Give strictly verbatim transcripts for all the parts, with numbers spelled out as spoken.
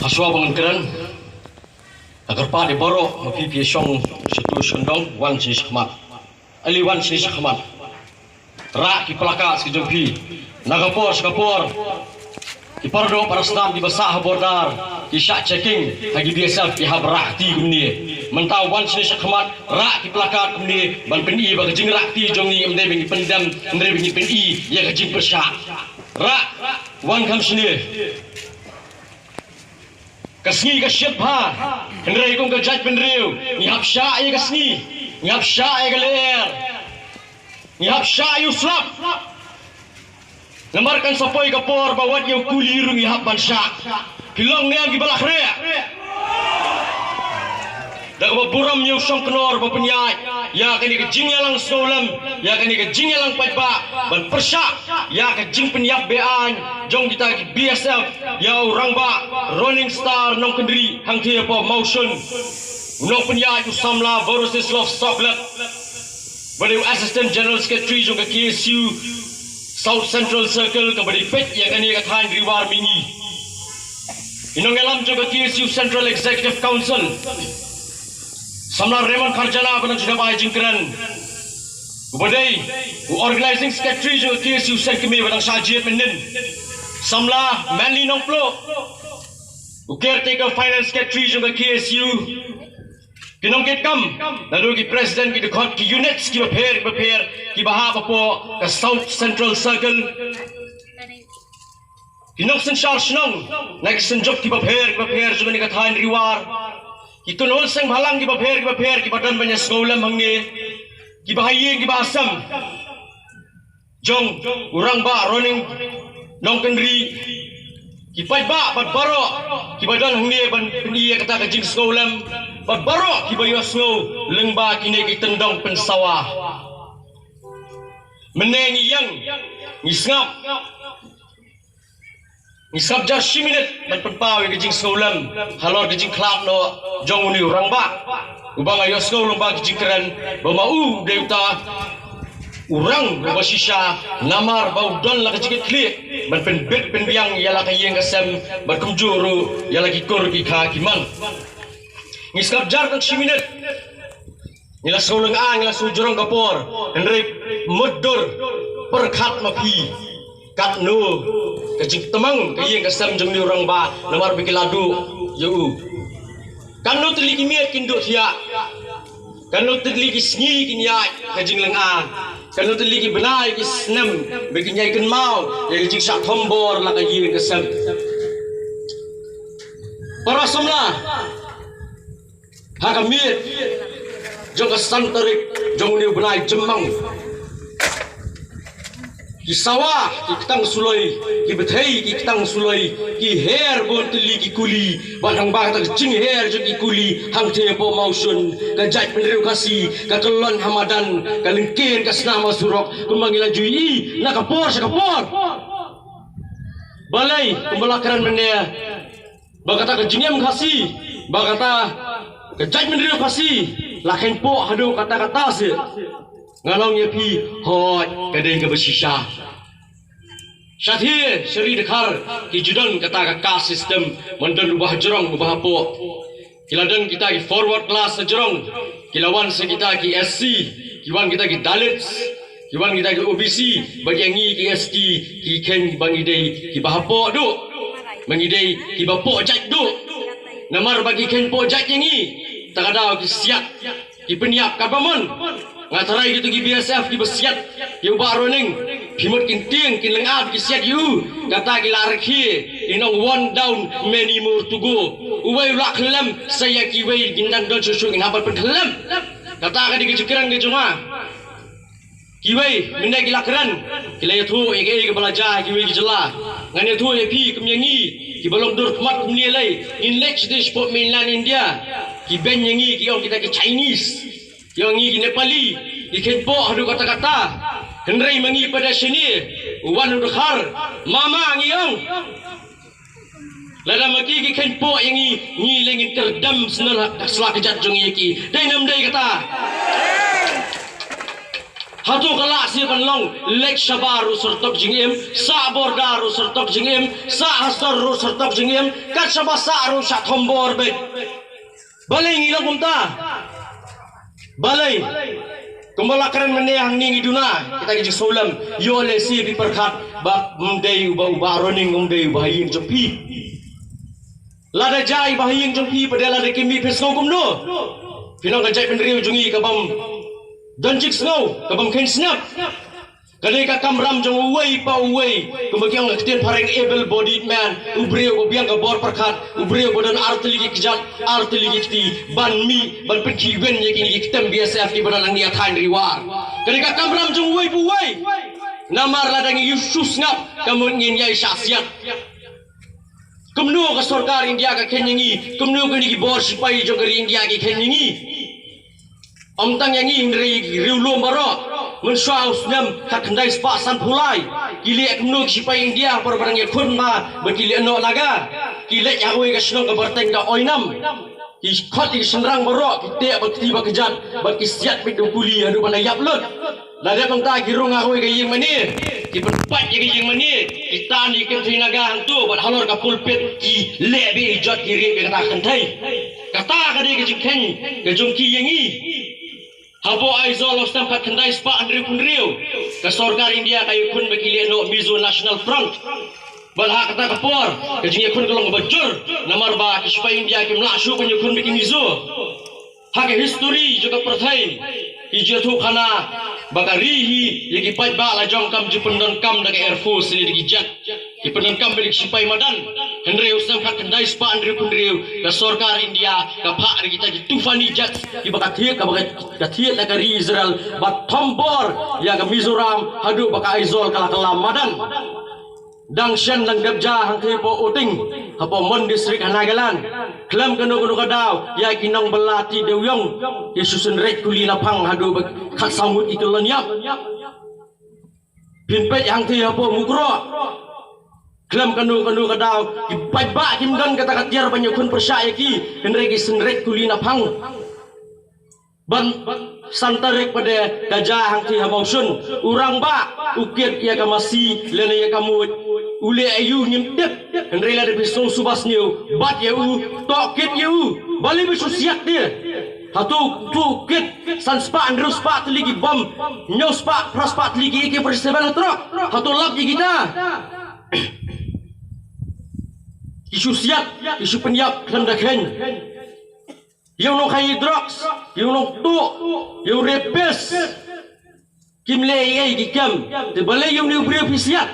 Hashwa ba ngan kren, nga kyrpad ïa baroh ma phi phi shong sha tu sha kyndong, wan shane shakhmat. Ïa wan shane shakhmat. Rah ki plakat ki jong phi. Na ka por sha ka por, ki paradoh parasnam kiba sah ha border ki shah checking ha ki B S F ki hap rah kti kumne. Mynta wan shane shakhmat, rah ki plakat kumne ban pyni ba ka jingrah kti jong ngi ym dei ba ngi pyndem, ym dei ba ngi pyni ïa ka jingpyrshah. Rah, wan kham shane. Ka sngi ka shit bha, hynrei kum ka jaitbynriew ngi hap shah ïa ka sngi, ngi hap shah ïa ka lyer, ngi hap shah ïa u slap. Namar kan sa poi ka por ba wat ïa u kuli ruh ngi hap ban shah. Phi long ne em kiba la khreh? Da kaba burom ïa u shongknor ba pynïaid ïa kane ka jingïalang sngewlem, ïa kane ka jingïalang paidbah, ban pyrshah ïa ka jingpynïap be-aiñ jong kita ki B S F ïa u rangbah Roning Star Nongkynrih hangtei hapoh Mawshun. U nongpynïaid u samla Vorosislav Soklet, ba dei u Assistant General Secretary jong ka K S U South Central Circle, kaba dei peit ïa kane ka thaiñ Ri War mihngi. I nongïalam jong ka K S U Central Executive Council, samla Raymond Kharjana, ba dang shu dep ai jingkren. Uba dei u Organizing Secretary jong ka K S U Seng Kmie, ba dang shah jied mynnin. Samla Manly Nongpluh, u Caretaker Finance Secretary jong ka K S U. Ki nongkitkam, naduh ki president, ki dkhot, ki units kiba pher kiba pher kiba hap hapoh ka South Central Circle. Ki nongsynshar shnong na ki synjuk kiba pher kiba pher jong kane ka thaiñ Ri War. Ki kynhun seng bhalang kiba pher kiba pher kiba don ban ïa sngewlem hangne. Kiba ha ïing kiba ha sem jong u rangbah Roning Nongkynrih, ki paidbah bad baroh kiba don hangne ban pyni ïa kata ka jingsngewlem, bad baroh kiba ïohsngew lyngba kine ki tyndong pynsawa. Mynne ngi ïeng, ngi sngap, ngi sngap jar shi minit ban pynpaw ïa ka jingsngewlem halor ka jingkhlad noh jong une u rangbah, uba nga ïohsngew lyngba ka jingkren ba ma u dei uta u rang uba shisha, namar ba u don la ka jingkitkhlieh ban pynbit pynbiang ïa la ka ïing ka sem, bad kumjuh ruh ïa la ki kur ki kha ki mon. Ngi sngap jar tang shi minit. Ngi la sngewlyngngoh, ngi la sngewjrong ka por, hynrei mutdur pyrkhat ma phi. Katno ka jingtymmen ka ïing ka sem jong une u rangbah namar ba ki la duh ïa u. Katno tylli ki miet kin duh thiah. Katno tylli ki sngi kin ïaid ka jinglyngngoh. Katno tylli ki bnai ki snem ba kin ïai kynmaw ïa ka jingshah thombor la ka ïing ka sem. Para samla, ha ka miet jong ka san tarik jong une u bnai Jymmang, ki sawa ki ktang suloi, ki bthei ki ktang suloi, ki her bun tylli ki kuli, bad hangba kata ka jingher jong ki kuli hangtei hapoh Mawshun, ka jaitbynriew Khasi ka kyllon ha madan, ka lyngkhein ka snam ha surok, kumba ngi la ju ïohi na ka por sha ka por. Balei kumba la kren mynne ba kata ka jingim Khasi, ba kata ka jaitbynriew Khasi la kheiñpoh haduh katta katta seh? Nga ong ïa phi, hooid, ka dei kaba shisha. Shathie sha Ri Dkhar ki ju don kata ka caste system, man don uba hajrong uba hapoh. Ki la don kita ki forward class hajrong, ki la wan sa kita ki S C, ki wan kita ki Dalits, ki wan kita ki O B C, bad ïa ngi ki S T ki kheiñ ba ngi dei kiba hapoh duh, ba ngi dei kiba poh jait duh. Namar ba ki kheiñ poh jait ïa ngi, ta ka daw ki siat, ki pynïap. Katba mon nga tharai kito ki B S F kiba siat ïa u Bah Roning, phi mut kin tieng, kin lyngngoh ba ki siat ïa u. Kata ki la rkhie, kin ong one down, many more to go. Uwei u la khyllem, sa ïa kiwei kin dang don shuh shuh kin hap ban pynkhyllem. Kata ka dei ka jingkren ka jong nga. Kiwei mynne ki la kren, ki la ïathuh ïa kaei kaba la jia ha kiwei ki jylla. Ngan ïathuh ïa phi kum ïa ngi kiba long dur khmat kumne lei, ngin leit shatei shapoh mainland India, ki beiñ ïa ngi, ki ong kita ki Chinese, ki ong ïa ngi ki Nepali, ki kheiñpoh haduh katta katta. Hynrei ma ngi pat da shane, u wan u Dkhar, mama ngi ong. Lada ma ki ki kheiñpoh ïa ngi, ngi lei ngin kyrdem shen ha ka sla kjat jong ngi ïa ki. Dei ne ym dei kata? Hato ka lah seh ban long leit shabar ruh syrtok jingim, sah border ruh syrtok jingim, sah ha sor ruh syrtok jingim, kat shaba sah ruh shah thombor beit. Balei ngi long kumta? Balei? Kumba la kren mynne hangne ngi duna kita ki jingsngewlem, ïoh lehse phi pyrkhat ba ym dei uba uba Ronning, ym dei uba ha ïing jong phi. Lada jia iba ha ïing jong phi pat, lada ki mih, phi sngew kumno? Phi long ka jaitbynriew jong ngi ka bym don jingsngew, ka bym kheiñ sngap. Ka dei ka kamram jong uwei pa uwei, kumba ki ong ha ka ktien phareng able bodied man, u briew uba biang ka bor pyrkhat, u briew uba don artylli ki kjat, artylli ki kti, ban mih ban pynkhih win ïa kine ki ktem B S F kiba don hangne ha thaiñ Ri War. Ka dei ka kamram jong uwei pa uwei. Namar lada ngi ïoh shu sngap, ka mut ngin ïai shah siat. Kumno ka sorkar India ka kheiñ ïa ngi? Kumno kine ki bor shipai jong ka ri India ki kheiñ ïa ngi? Ym tang ïa ngi, hynrei riewlum baroh. Mynshuwa u snem khatkhyndai spah sanphew lai, ki leh kumno ki shipai India, por ba dang ïakhun ma ba ki leh noh laga. Ki leit ha kawei ka shnong kaba kyrteng da Oinam. Ki khot ïa ki shynrang baroh, ki teh bad kti bad kjat, bad ki siat beit da u kuli haduh ban da ïap lut. La dep nangta ki rung ha kawei ka ïing mane, ki pynpait ïa ka ïing mane, ki tan ïa ki kynthei Naga hangto, bad halor ka pulpit ki leh beit ïa jot, ki rieh beit kata ka kynthei. Kata ka dei ka jingkheiñ ka jong ki ïa ngi. Hapoh Aizawl ha u snem khatkhyndai spah hynriewphew hynriew, ka sorkar India ka ïakhun ba ki leh noh Mizo National Front. Bad ha kata ka por ka jingïakhun ka long kaba jur, namar ba ki shipai India kim lah shuh ban ïakhun bad ki Mizo. Ha ka history jong ka pyrthei, ki ju ïathuh khana ba ka ri hi, ïa ki paidbah la jong kam ju pyndonkam da ka Air Force ne da ki jet. Ki pyndonkam bad ki shipai madan. Hynrei u snem khatkhyndai spah hynriewphew hynriew, ka sorkar India ka phah da kita ki tufani jets, kiba ka thied, kaba ka thied na ka ri Israel, ba thombor ïa ka Mizoram haduh ba ka Aizawl ka la kylla madan. Dang shen dang dep jia hangtei hapoh Uting, hapoh Mon District ha Nagaland. Khlem kano kano ka daw ïa ki nongbylla ti dewïong ki shu synreit kuli naphang haduh ba khatsaw ngut ki kyllon ïap. Phin peit hangtei hapoh Mukroh, khlem kano kano ka daw ki paidbah kim don kata ka tiar ban ïakhun pyrshah ïa ki, hynrei ki synreit kuli naphang. Ban san tarik pat de ka jia hangtei ha Mawshun, u rangbah u kit ïa ka masi lane ïa ka muid. U leh aïu ngim tip, hynrei lada phi sngew suba sniew, bat ïa u, tohkit ïa u. Balei ba shu siat te? Hato u kit san spah hynriew spah tylli ki bom, hynñiew spah phra spah tylli ki A K forty-seven ha trok, hato lap ïa kita? Ki shu siat, ki shu pynïap khlem da kheiñ. Ïa u nongkhaïi drugs, ïa u nongtuh, ïa u rapist, kim leh ei ei ki kem. Te balei ïa une u briew phi siat?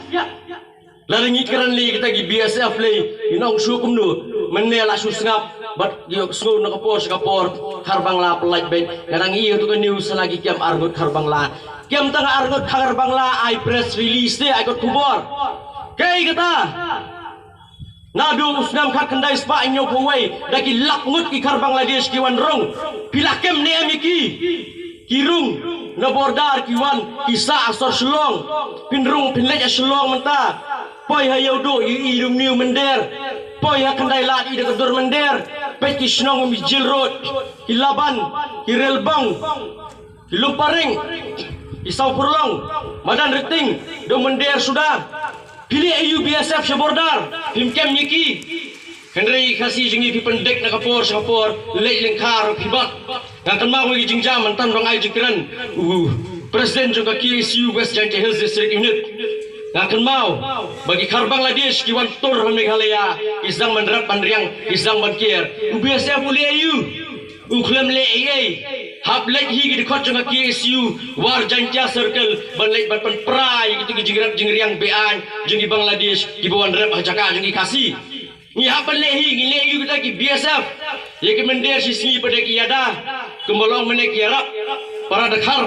Lada ngi kren lei kita ki B S F lei, ngin ong shuh kumno? Mynne la shu sngap bad ïohsngew na ka por sha ka por, Kharbangla pyllait beit. Nga dang ïohi ha tu ka news, sha la ki kem arngut Kharbangla. Kem tang arngut Kharbangla ai press release te, ai kot khubor. Kaei kata? Naduh u snem khatkhyndai spah hynñiewphew wei, da ki lak ngut ki Khar Bangladesh ki wan rung. Phi la kem ne em ïa ki? Ki rung na border, ki wan, ki sah ha sor Shillong. Phin rung, phin leit ha Shillong mynta. Poi ha Ïewduh, ïohi da une u mynder. Poi ha Khyndai Lad, ïohi da ka dur mynder. Peit ki shnong Mijil Road, ki Laban, ki Relbong, ki Lumparing, ki Sawpurlong, Madan Riting, da u mynder suda. Phi leh aïu B S F sha border? Phim kem ïa ki. Hynrei Khasi jong ngi phi pyndik na ka por sha ka por, leit lyngkha ruh phi bat. Nga kynmaw ïa ki jingjia mynta, nongai jingkren u President jong ka K S U West Jaintia Hills District Unit. Nga kynmaw ba ki Khar Bangladesh ki wan tur ha Meghalaya, ki sdang ban rep ban riang, ki sdang ban ker. U B S F u leh aïu? U khlem leh ei ei. Hap leit hi ki dkhot jong ka K S U War Jaintia Circle ban leit ban pynpra ïa kito ki jingrep jingriang be-aiñ jong ki Bangladesh kiba wan rep ha jaka jong ki Khasi. Ngi hap ban leh hi, ngi leh aïu kita ki B S F? Ïa ki mynder shisngi pat de ki ïada, kumba long mynne ki ïarap para dkhar.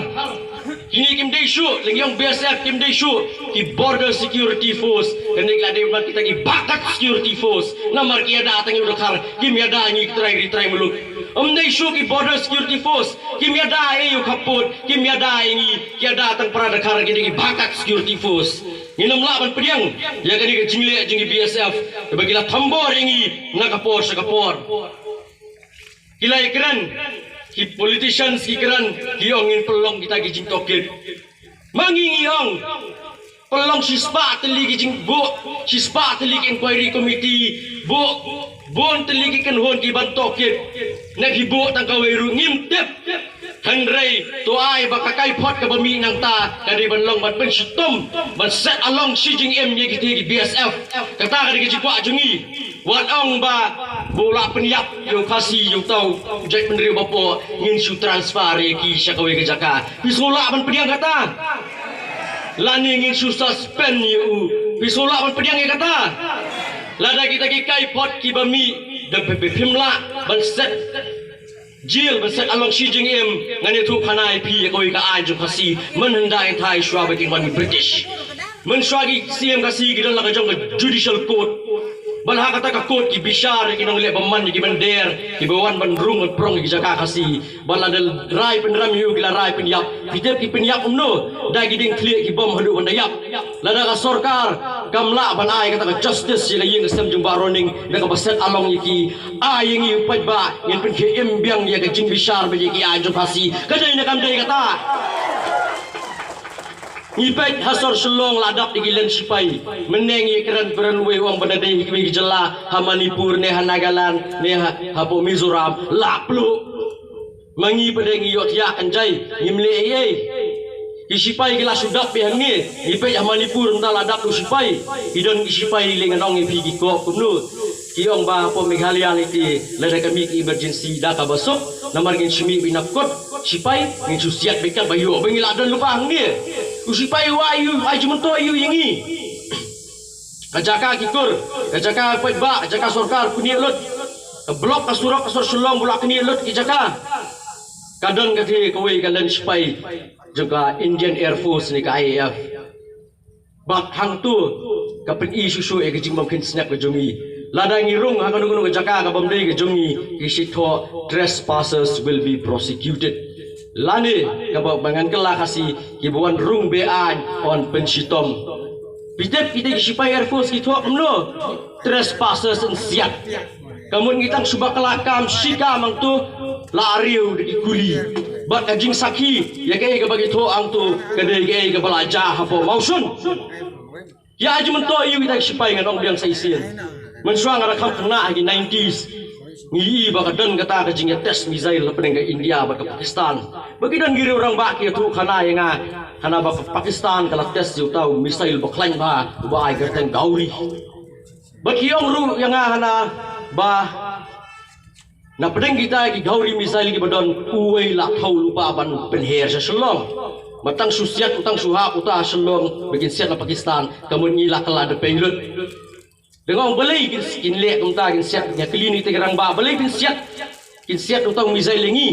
Kine kim dei shuh, lyngngoh B S F kim dei shuh, ki Border Security Force. Kane ki la dei ban kita ki backup security force. Namar ki ïada tang ïa u dkhar, kim ïada ïa ngi ki trai ri trai muluk. Ym dei shuh ki Border Security Force, kim ïada ïa u khappud, kim ïada ïa ngi, ki ïada tang para dkhar, ki dei ki backup security force. Ngin ym lah ban pdiang ïa kane ka jingleh jong ki B S F, kaba ki la thombor ïa ngi na ka por sha ka por. Ki la ïakren, ki politicians ki kren, ki ong ngin pynlong kita ki jingtohkit. Ma ngi ngi ong, pynlong shispah tylli ki jingbuh, shispah tylli ki inquiry committee, buh bun tylli ki kynhun ki ban tohkit. Ne phi buh tang kawei ruh ngim tip. Hynrei to ai ba ka kaiphod kaba mih nangta ka dei ban long ban pynshitom, ban set along shi jingim ïa kiti ki B S F. Kata ka dei ka jingkwah jong ngi. Wat ong ba buh lah pynïap ïa u Khasi ïa uta u jaitbynriew ba poh, ngin shu transfer ïa ki sha kawei ka jaka. Phi sngew lah ban pdiang kata? Lane ngin shu suspend ïa u? Phi sngew lah ban pdiang ïa kata? Lada kita ki kaiphod kiba mih da phi, phi, phim lah ban set jail, ban set along shi jingim, ngan ïathuh khana ïa phi ïa kawei ka aiñ jong Khasi, mynhyndai hynthai shuwa ba ki wan British. Mynshuwa ki siem Khasi ki don la ka jong ka judicial court. Bad ha kata ka court ki bishar ïa ki nongleh bymman, ïa ki mynder kiba wan ban rung ban prong ïa ki jaka Khasi. Bad lada rai pynrem ïa u ki la rai pynïap. Phi tip ki pynïap kumno? Da ki dieng khlieh ki bom haduh ban da ïap. Lada ka sorkar kam lah ban ai kata ka justice ïa ka ïing ka sem jong Bah Ronning, da kaba set along ïa ki, ai ïa ngi u paidbah, ngin pynkhie im biang ïa ka jingbishar bad ïa ki aiñ jong Khasi. Ka dei ne kam dei kata? Ngi peit ha sor Shillong la dap da ki len shipai. Mynne ngi kren, kren wei ong ba da dei ha kiwei ki jylla, ha Manipur ne ha Nagaland ne ha, hapoh Mizoram la pluh. Ma ngi pat de ngi ïohthiah kan jai, ngim leh ei ei. Ki shipai ki la shu dap beit hangne. Ngi peit ha Manipur mynta la dap da u shipai. Ki don ki shipai lei, ngan ong ïa phi ki kop kumno. Ki ong ba hapoh Meghalaya lei te lada ka mih ka emergency da kaba suk, namar ngin shu mih beit na kot shipai, ngin shu siat beit katba ïoh, ba ngi la don lypa hangne. U shipai u ai ïa u, ai jingmyntoi ïa u ïa ngi. Ka jaka ki kur, ka jaka paidbah, ka jaka sorkar knieh lut. Ka block, ka surok, ka sor Shillong ba la knieh lut ki jaka. Ka don kata kawei ka len shipai jong ka Indian Air Force ne ka I A F. Bad hangto ka pyni shuh shuh ïa ka jingbym kheiñ snep ka jong ngi. Lada ngi rung ha kano kano ka jaka kabym dei ka jong ngi, ki shu thoh "Trespassers will be prosecuted." Lane kaba ba ngan kylla Khasi, kiba wan rung be-aiñ yn pynshitom. Phi tip kita ki shipai Air Force ki thoh kumno? "Trespassers yn siat." Ka mut ngi tang shu bakla kam shi kam hangto, la ariew da ki kuli. Bad ka jingsakhi ïa kaei kaba ki thoh hangto ka dei kaei kaba la jia hapoh Mawshun. Ïa jingmyntoi ïa kita ki shipai, ngan ong biang sa shisien. Mynshuwa nga da kham khynnah ha ki nineties, ngi ïohi ba ka don kata ka jingïatest missile hapdeng ka India bad ka Pakistan. Ba ki don ki riew rangbah ki ïathuh khana ïa nga, khana ba ka Pakistan ka la test ïa uta u missile ba khlaiñ bha uba ai kyrteng Gauri. Bad ki ong ruh ïa nga hana ba na pdeng kita ki Gauri missile kiba don, uwei la thew lypa ban pynher sha Shillong. Ba tang shu siat, tang shu hap uta ha Shillong ba kin siat na Pakistan, ka mut ngi la kylla da pei lut. Dang ong balei kin, kin leh kumta, kin siat, nga kylli ïa kita ki rangbah, balei kin siat, kin siat uta u missile ïa ngi?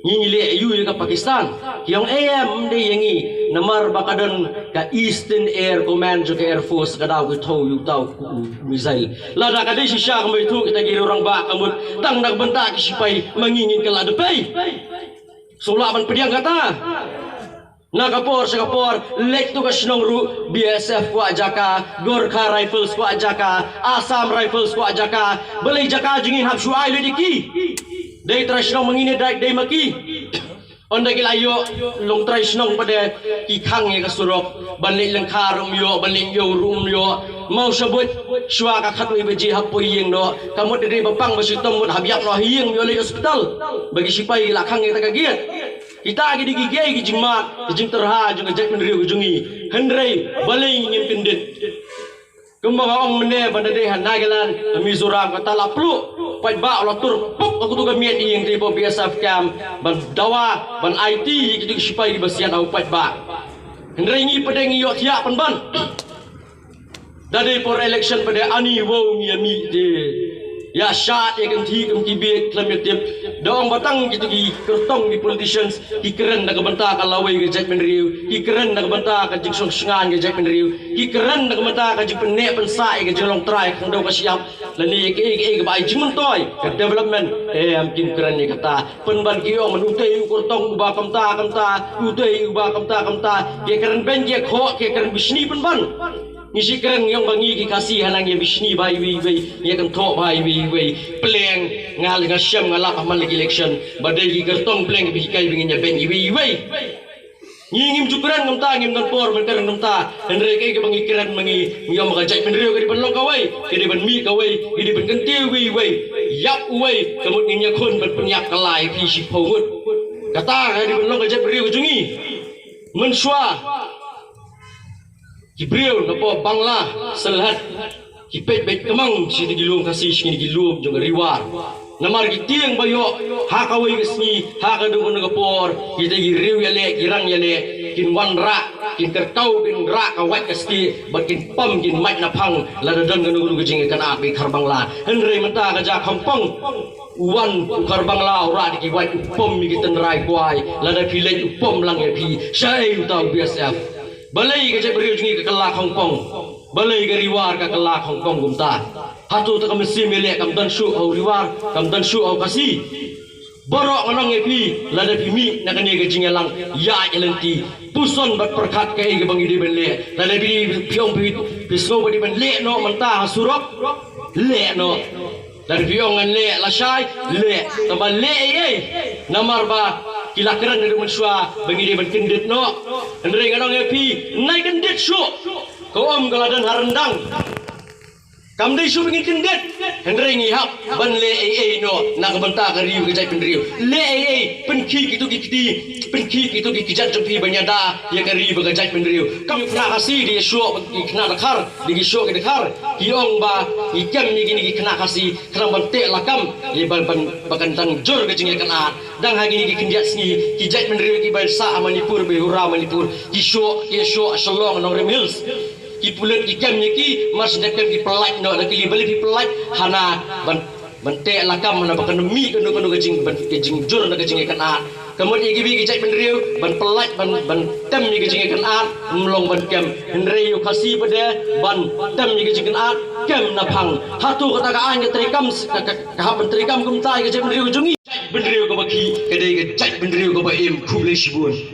Ngi ngi leh aïu ïa ka Pakistan? Ki ong em, ym dei ïa ngi. Namar ba ka don ka Eastern Air Command jong ka Air Force, ka daw ki thew ïa uta u missile. Lada ka dei shisha kumba ïathuh kita ki riew rangbah, ka mut tang na ka bynta ki shipai ma ngi ngin kylla da pei. Sngewlah ban pdiang kata. Na ka por sha ka por, leit to ka shnong ruh, B S F kwah jaka, Gorkha Rifles kwah jaka, Assam Rifles kwah jaka. Balei jaka jong ngi hap shu ai lut ïa ki? Dei trai shnong ma ngi ne dei, dei ma ki? Ynda ki la ïoh long trai shnong pat de, ki khang ïa ka surok. Ban leit lyngkha ruh ym ïoh, ban leit ïew ruh ym ïoh. Maw shabuit, shuwa ka khatwei baje hap poi ïing noh. Ka mut dei ba pang ba shitom mut hap ïap noh ha ïing, ym ïoh leit hospital. Ba ki shipai ki la khang ïa kata ka gate. Kita ki dei kiei ki jingmad, ki jingtyrha jong ka jaitbynriew ka jong ngi. Hynrei balei ngim kyndit? Kumba nga ong mynne, ban da dei ha Nagaland, ha Mizoram, kata la pluh, paidbah u la tur puk ha kato ka miet ïing te hapoh B S F camp, ban dawa, ban aiti ïa kito ki shipai kiba siat ha u paidbah. Hynrei ngi pat de ngi ïohthiah pynban. Da dei por election pat de ani wow ngi ïa mih te. Ïa shad ïa kynthih kum ki bieit khlem ïa tip. Da ong ba tang kito ki kyrtong ki politicians ki kren na ka bynta ka lawei ka jaitbynriew, ki kren na ka bynta ka jingshong shngaiñ ka jaitbynriew, ki kren na ka bynta ka jingpynneh pynsah ïa ka jinglong trai khyndew ka shyiap, lane ïa kaei kaei kaba ai jingmyntoi ka development. Em, kim kren ïa kata. Pynban ki ong man utei u kyrtong uba kumta kumta, utei uba kumta kumta. Ki kren beiñ ki khoh, ki kren bishni pynban. Ngi shu kren ngi ong ba ngi ki Khasi hangne ïa bishni bha iwei iwei, ïa kynthoh bha iwei iwei. Pleng, nga, nga shem nga lap ha man la ki election ba dei ki kyrtong pleng kiba hikai ba ngin ïa beiñ iwei iwei. Ngi ngim ju kren kumta, ngim don por ban kren kumta. Hynrei kaei kaba ngi kren ma ngi, ngi ong ba ka jaitbynriew ka dei ban long kawei, ka dei ban mih kawei, ka dei ban kyntiew iwei iwei, ïap uwei. Ka mut ngin ïakhun ban pynïap kylla ïa phi shiphew ngut. Kata ka dei ban long ka jaitbynriew ka jong ngi. Mynshuwa ki briew napoh Bangla, Sylhet, ki peit beit kmang sha kine ki lum Khasi, sha kine ki lum jong ka Ri War. Namar ki tieng ba ïoh ha kawei ka sngi, ha kano kano ka por, kita ki riew ïaleh, ki rang ïaleh, kin wanrah, kin kyrkhu, kin rah ka wait ka stieh, bad kin pom, kin mait na phang, lada don kano kano ka jingïakynad bad ki Khar Bangla. Hynrei mynta ka jaka Khongpong u wan u Khar Bangla u rah da ki wait, u pom ïa ki tynrai kwai, lada phi leit u pom lang ïa phi. Shaei uta u B S F? Balei ka jaitbynriew jong ngi ka kylla Khongpong? Balei ka Ri War ka kylla Khongpong kumta? Hato kata ka mynsiem ïaleh kam don shuh ha u Ri War, kam don shuh ha u Khasi? Baroh ngan ong ïa phi, lada phi mih na kane ka jingïalang ïaid lynti, puson bad pyrkhat kaei kaba ngi dei ban leh. Lada phi, phi ong phi, phi sngew ba dei ban leh noh mynta ha surok, leh noh. Lada phi ong ngan leh lashai, leh. Tangba leh ei ei? Namar ba ki la kren naduh mynshuwa ba ngi dei ban kyndit noh. Hynrei ngan ong ïa phi, nai kyndit shuh. Ka um ka la don ha ryndang. Kam dei shuh ba ngin kyndit. Hynrei ngi hap ban leh ei ei noh na ka bynta ka ri bad ka jaitbynriew. Leh ei ei? Pynkhih kito ki kti, pynkhih kito ki kjat jong phi ban ïada ïa ka ri bad ka jaitbynriew. Kam, ki khynnah Khasi, dei ki shuh, ki khynnah Dkhar, dei ki shuh ki Dkhar, ki ong ba ngi kem ïa kine ki khynnah Khasi khnang ban teh lakam, ïa ban, ban, ba kan dang jur ka jingïakynad. Dang ha kine ki khyndiat sngi, ki jaitbynriew kiba sah ha Manipur, ba hura Manipur, ki shuh, ki shuh Shillong, Nongrim Hills. Ki pulit ki kem ïa ki, mar shu dep kem ki pyllait noh. Da kylli, balei phi pyllait? Hana ban, ban teh lakam, hana ba kan mih kano kano ka jing, ban, ka jingjur na ka jingïakynad. Ka mut ïa kiwei ki jaitbynriew ban pyllait, ban, ban tem ïa ka jingïakynad, ym long ban kem. Hynrei ïa u Khasi pat de ban tem ïa ka jingïakynad, kem na phang. Hato kata ka aiñ ka treikam, ka, ka, ka hap ban treikam kumta ïa ka jaitbynriew jong ngi? Jaitbynriew kaba khih ka dei ka jaitbynriew kaba im. Khublei shibun.